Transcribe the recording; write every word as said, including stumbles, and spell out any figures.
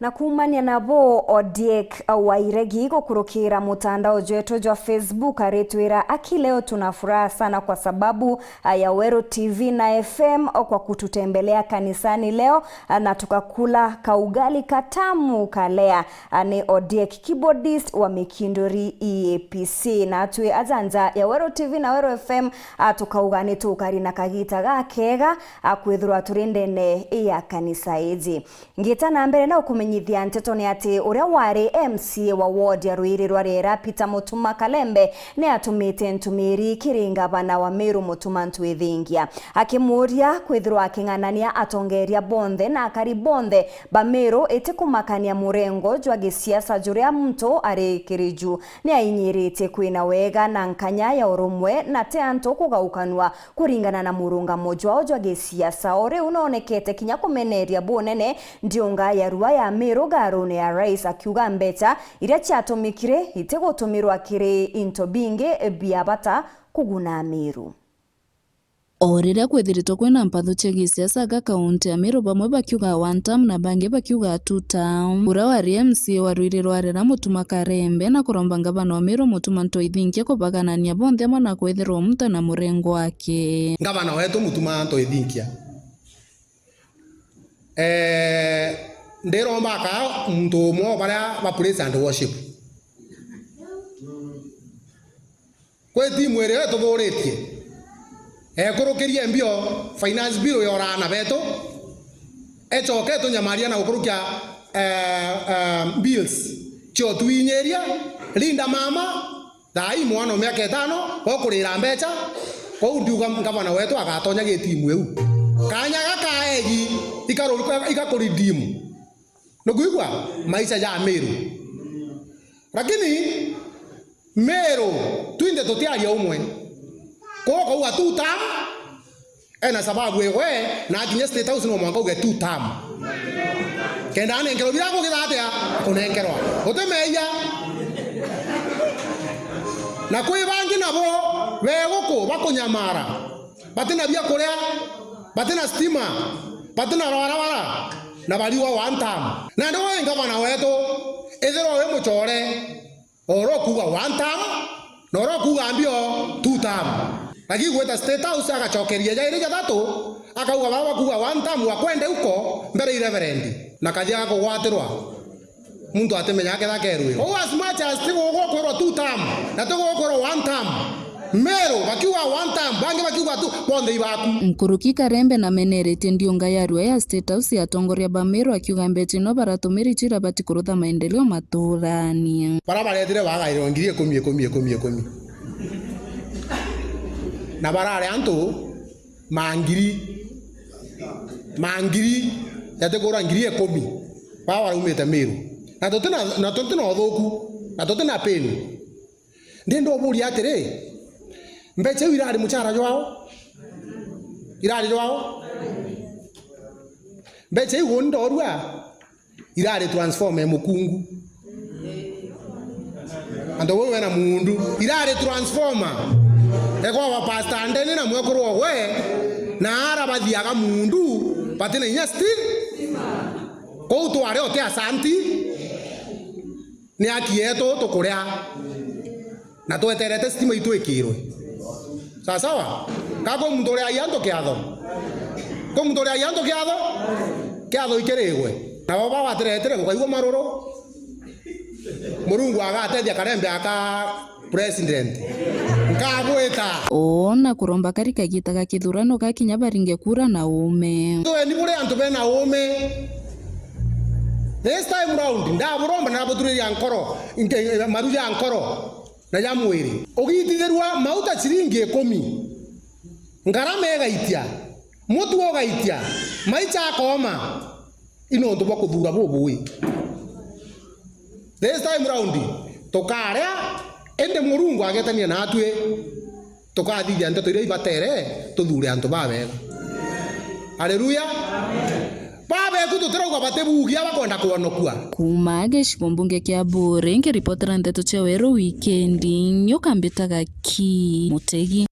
Na kuumania nabo, Odiek wa Iregi gukurukira mutandao jwetu jwa Facebook aritwira, "Aki leo tuna furaha sana kwa sababu, ah, ya Weru T V na F M kwa kututembelea kanisani leo, ah, na tukakula kaugali katamu kalea." Ah, ni Odiek, keyboardist wa Mikinduri E A P C. Na twi aja nja ya Weru T V na Weru F M, ah, tukauga ni tukari na kagita gakega, ah, kwithirwa turi ndene ya kanisa iji. Ngita na mbere na ukumenyithia nteto ni ati uria wari M C A wa ward ya Ruiri rwa Riera, Peter Mutuma Kalembe, ni atumite ntumiri kiri ngavana wa Meru, Mutuma Ntwithingia, akimuuria kwithirwa aking'anania atongeria bonthe na akari bonthe ba Meru, iti kumakania murengo jwa gisiasa juria muntu ari kiri ju. Ni ainyiritie kwina wega na nkanya ya urumwe na ti antu kugaukanua kuringana na murungamo jwao jwa gisiasa. O riu noonekete kinya kumeneria bunene ndiunga ya rua ya Meru garune ya rais, akiuga mbecha iria ciatumikire itigutumirwa kiri into bingi bia bata kuguna Ameru. O riria kwithiritwe kwina mpatho cia gisiasa ga kaunti ya Meru, bamwe bakiuga one term na bangi bakiuga two term. Uria wari M C A wa Ruiri rwa Riera, Mutuma Kalembe, na kuromba ngavana wa Meru, Mutuma Ntwithingia, kubaganania bonthe amwe na kwithirwa muntu na murengo wake. Ngavana wetu Mutuma Ntwithingia, eh, ndiromba akaa muntu umwe o baria ba praise and worship. Kwi timu iria ituthuritie, ekurukirie mbio, finance bill yoraa na betu, ecoke itunyamaria na gukurukia, eh, eh, bills ciotwinyiria. Linda mama, thaa ii mwana o miaka itano, ukurira mbecha, kou ndiuga ngavana wetu agatonya gi timu iu. Kanya gaka egi, ikaru-, ikakuridimu. Nukwigua? Maisha ja Meru. Lakini Meru, twinthe tutiaria umwe. Kwou ukauga two term, ena sababu igwe, na akinya State House no mwanka uge two term. Kenda anenkerwa bira kugitha atia? Kunenkerwa. Uti meeyia. Na kwi bangi nabo, be guku bakunyamara. Batina bia kuria, batina stima, batina rwarabara, na bariwa one term. Na ndio we ngavana wetu, ethirwa wi mucore, oro kuuga one term, na oro kuuga mbio two term. Lakini gwita State House agacokeria jairi jathatu, akauga baba kuuga one term, wakwende uko mbere i reverend, na kathia gakugwatirwa. Muntu atimenya aketha kerwirwa. Kou as much as ti gugukwirwa two term, na ti gugukwirwa one term. Meru bakiuga one term, bangi bakiuga two, bonthe ibaku. Nkuruki Kalembe nameneretie ndiunga ya rua ya State House ya atongoria ba Meru, akiuga mbecha ino baratumiri icio irabati kurutha maendeleo maturani. Bara baretire bagairirwa ngiri ikumi, ikumi, ikumi, ikumi. Na barari antu mangiri, mangiri, jati kura ngiri ikumi, baa baraumite Meru. Na tutina, na tutina uthuku, na tutina pain. Ndi ndoburia atiri, mbecha iu irari muchara jwao? Irari jwao? Mbecha iu uni ndorua, irari transformer ya mukungu. Antu bau bena muundu. Irari transformer. Ekwa wa Pastor Ndeni na mwekuru ogwe, na ara bathiaga muundu, batina inya steel. Kou twari ote asanti, ni aki yetu tukuria. Na tweterete stima itwikirwe. Sawa sawa? Ka kwi muntu uriagia antu kiatho? Kwi muntu uriagia antu kiatho? Kiatho ikirigwe. Nabo bagwatiretire, bukaigua maruru. Murungu agatethia Kalembe aka president. Nkagwita. O na kuromba kari kagita ga kithurano gakinya baringe kura na uume. Tueni buri antu bena uume. This time round, ndaburomba na buturiria nkoro, nke-, maru ja nkoro. Na ja mwiri. Ugitithirua mauta ciringi ikumi, ngarama igaitia, mutu ugaitia, maicha akooma, i nontu bwa kuthuura bubui. This time round, tukaria, indi Murungu agetania naatwi, tukathithia nteto iria ibatere, tuthuure antu babega. Haleluya! Babeku tutirauga batibugia bakwenda kwonokua. Kuuma gicigo mbunge kia Buuri, nkiripotera nteto cia Weru Wikendi, nyoka mbitaga ki Mutegi.